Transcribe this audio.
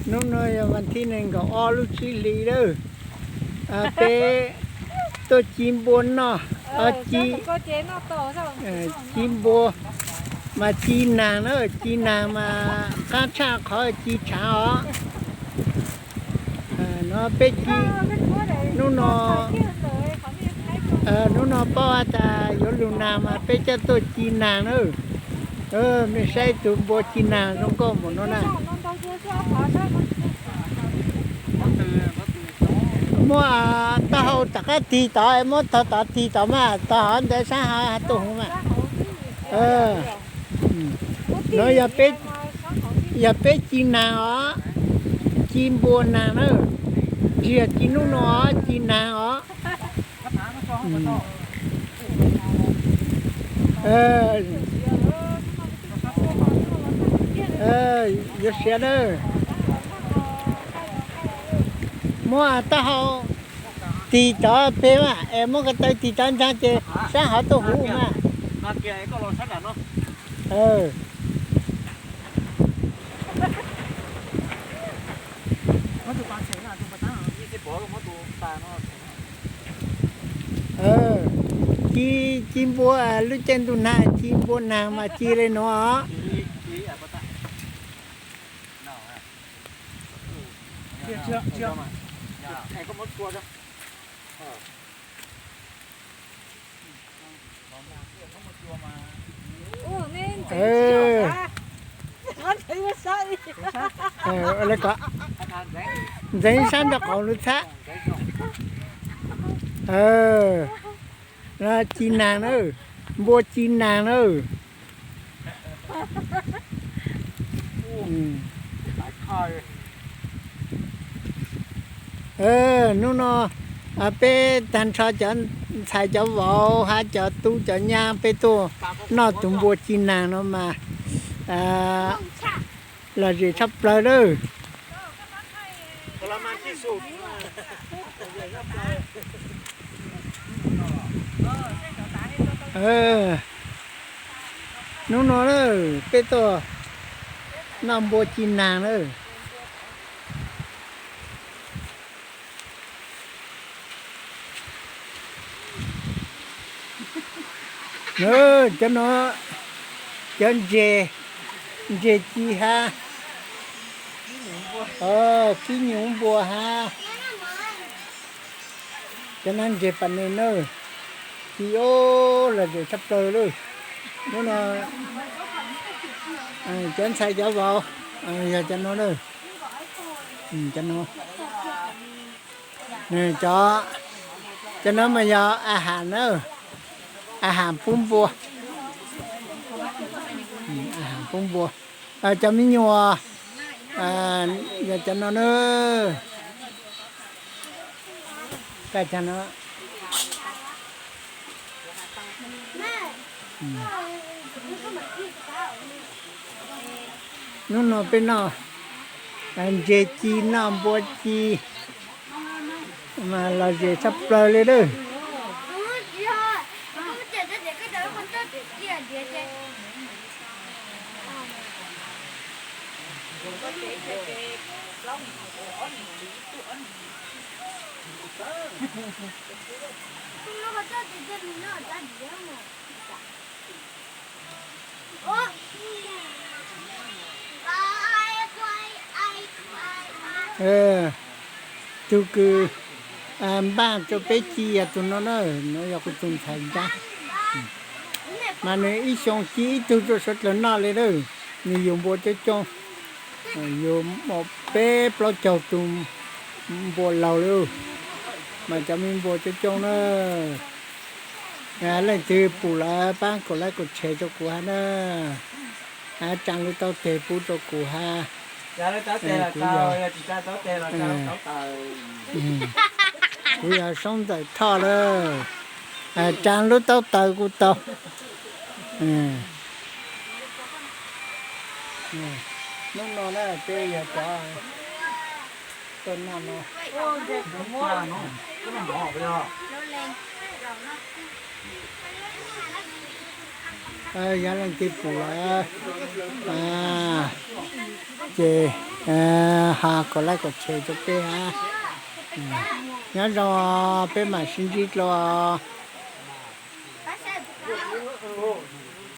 Hnub no yog vas thib nees nkaum ob lub tsib hlis lawm. Peb tuaj ci npua noj, ci, ci npua mas ci naag na, ci naag mas qab tshaj qhov ci tshaav os. No peb ci, hnub no, hnub no paub has tas yuav lug naag mas peb coj tuaj ci naag na. Mej saib tug npua ci naag zoo nkauj npaum no na. Muab taub hau tom qab tig tod, muab tog tod tig tod mas tog hov ntawd sab hov tuaj huv mas. No yog peb ci naag os, ci npua naag na, tsis yog ci nub nua, ci naag os. Yuav siav na. Muab taub hau tig tod peg mas es muab ko taw tig tod nraag ces sab hov tuaj huv mas. Ci, ci npua, lub caij ntuj nag ci npua naag mas ci le nuav os. Ntxeev sab nraub qaum lub txhab. Ci naag na, npua ci naag na. Hnub no peb tag nrho cov ntxhais cov vauv hab cov tub cov nyab peb tuaj noj tus npua ci naag no mas lom zem tshaj plaws lawm. Hnub no peb tuaj noj npua ci naag na. Cov no, cov ntses, ntses ci hab, kib nyuv npua hab. Cov no ntses pas nes na, ci os, lom zem tshaj plaws lawm. Hnub no cov ntxhais cov vauv yog cov no na. Cov no, cov no mas yog a has na, a has pub npua, a has pub npua. Cov me nyuam yog cov no na. Hnub no peb noj ntses ci noj npua ci mas lom zem tshaj plaws li lawm. Tug kws npaj rua peb ci yog tug no na, no yog kuv tug ntxhais nraag. Mas nwg ib xyoo ci ib tug rua suav dlawg noj le na. Nwg yug npua coob coob, yug peb plaub caug tug npua laug le, mas cov me npua coob coob na. Leej twg pum lawm pab kaum like kaum share rua kuv hab na. Tsaa lub taub teg pub rua kuv hab. Kuv yog Soob Ntxawm Thoj lawm. Tsaa lub taub taws kuj tau. Hnub no na peb yog cov tuaj noj no. Yog leej twg pum lawm, Ces ha kom like kom share rau peb hab. Nyob zoo, peb mam sib ntsib dlua.